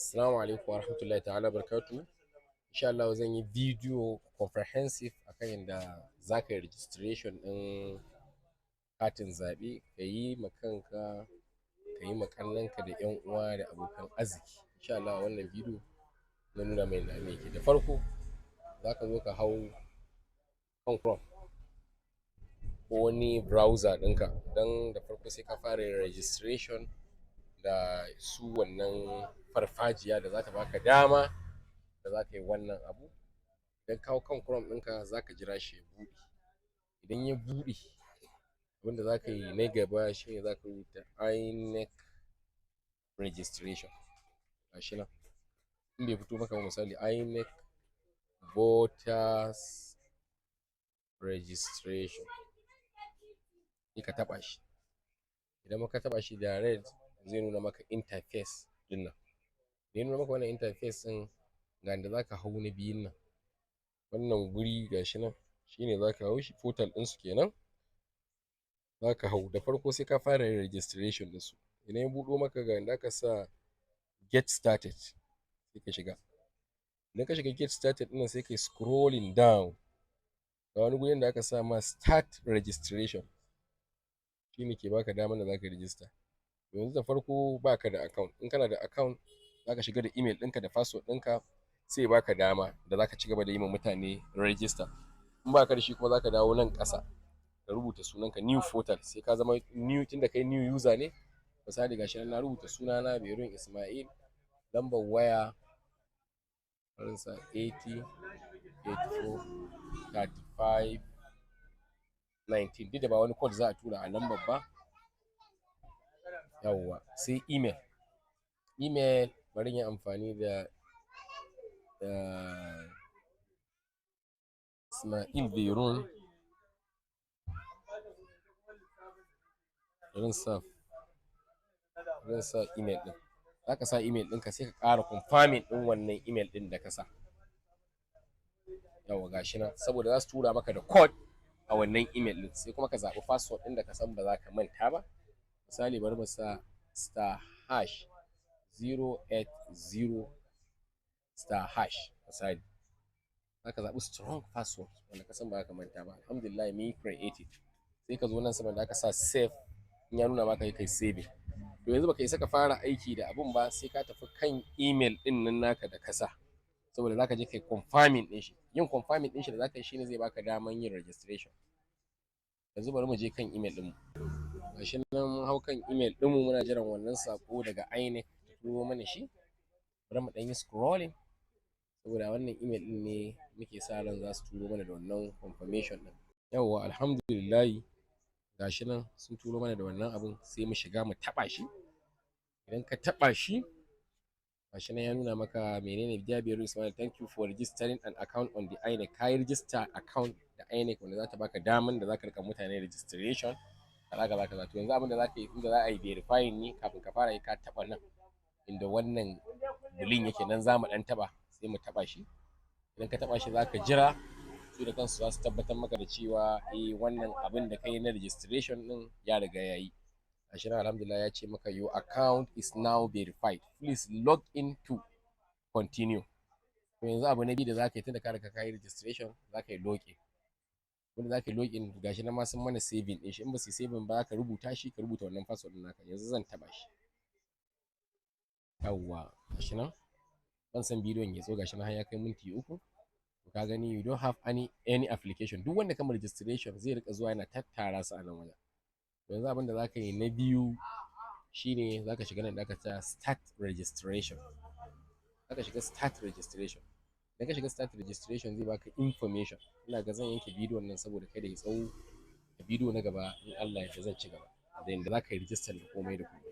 Assalamu alaikum warahmatullahi ta'ala barakatuhu. Insha Allah zan yi video comprehensive akan yadda za ka yi registration ɗin katin zaɓe, ka yi ma kanka, ka yi ma ƙannenka da ƴan uwa da abokan arziki. Insha Allah a wannan video zan nuna mai yadda abin yake. Da farko za ka zo ka hau kan Chrome ko wani browser ɗinka, don da farko sai ka fara yin registration da su wannan farfajiya da za ta baka dama da za ka yi wannan abu. Idan ka hau kan Chrome ɗinka, za ka jira shi ya buɗe. Idan ya buɗe, abinda za ka yi na gaba shine za ka rubuta INEC registration. Gashi nan, in bai fito maka ba, misali INEC voters registration, sai ka taɓa shi. Idan ka taɓa shi direct, zai nuna maka interface ɗin nan. Da ya nuna maka wannan interface ɗin, ga inda za ka hau na biyun nan, wannan guri, gashi nan, shine za ka hau shi, portal ɗinsu kenan za ka hau. Da farko sai ka fara yin registration da su. Idan ya buɗo maka, ga inda aka sa "Get started", sai ka shiga. Idan ka shiga "Get started" ɗin nan, sai kai scrolling down, ga wani guri da aka sa ma "Start registration". Shine ke baka damar da za ka yi register. Yanzu da farko baka da account. In kana da account, za ka shiga da email ɗinka da password ɗinka, sai ya baka dama da za ka ci gaba da yi ma mutane register. In baka da shi kuma, za ka dawo nan ƙasa ka rubuta sunanka, new portal, sai ka zama new, tunda kai new user ne. Misali, gashi nan na rubuta sunana Berun Ismail, lambar waya bari in sa 80 84 35 19, duk da ba wani code za a tura a lambar ba. Yawwa, sai email. Email bari in yi amfani da Ismail Berun, bari in sa email ɗin. Zaka sa email ɗinka, sai ka ƙara confirming ɗin wannan email ɗin da ka sa. Yawwa, gashi nan, saboda za su tura maka da code a wannan email ɗin. Sai kuma ka zaɓi password ɗin da ka san ba za ka manta ba. Misali, bari mu sa *#080*#. Misali, zaka zaɓi strong password wanda ka san ba za ka manta ba. Alhamdulillah, mun yi created. Sai ka zo nan sama da aka sa "Save". In ya nuna maka, kai saving. To, yanzu baka isa ka fara aiki da abun ba sai ka tafi kan email ɗin nan naka da ka sa, saboda zaka je kai confirming ɗin shi. Yin confirming ɗin shi da zaka yi shine zai baka daman yin registration. Yanzu bari mu je kan email ɗin mu. Gashi nan mun hau kan email ɗin mu, muna jiran wannan saƙo daga INEC ta turo mana shi. Bari mu ɗan yi scrolling, saboda wannan email ɗin ne muke sa ran za su turo mana da wannan confirmation ɗin. Yawwa, alhamdulillahi, gashi nan sun turo mana da wannan abun. Sai mu shiga mu taɓa shi. Idan ka taɓa shi, gashi nan ya nuna maka menene: "Dear Beru Ismail, thank you for registering an account on the INEC." Ka yi register account da INEC wanda za ta baka daman da za ka riƙa mutane registration, kaza kaza kaza. To, yanzu abin da za ka yi, inda za a yi verifying ne, kafin ka fara yi, ka taɓa nan inda wannan bulin yake, nan za mu ɗan taɓa, sai mu taɓa shi. Idan ka taɓa shi, za ka jira su da kansu za su tabbatar maka da cewa eh, wannan abin da ka yi na registration ɗin ya riga ya yi. Gashi nan, alhamdulillah, ya ce maka "Your account is now verified. Please log in to continue." To, yanzu abu na biyu da za ka yi, tunda ka riga ka yi registration, za ka yi login. Wanda za ka yi login, gashi nan ma sun mana saving ɗin shi. In ba su yi saving ba, ka rubuta shi, ka rubuta wannan password ɗin naka. Yanzu zan taɓa shi. Yawwa, gashi nan, ban san bidiyon ya tso, gashi nan har ya kai minti 3. To, ka gani, "You don't have any application." Duk wanda kama registration zai rika zuwa yana tattara su a nan wajen. Yanzu abin da zaka yi na biyu shine zaka shiga nan da aka sa "Start registration". Zaka shiga "Start registration". Idan ka shiga "Start registration", zai baka information. Ina ga zan yanke bidiyon nan saboda kada ya tsawo. A bidiyo na gaba, in Allah ya yarda, zan ci gaba da yanda zaka yi register da komai da komai.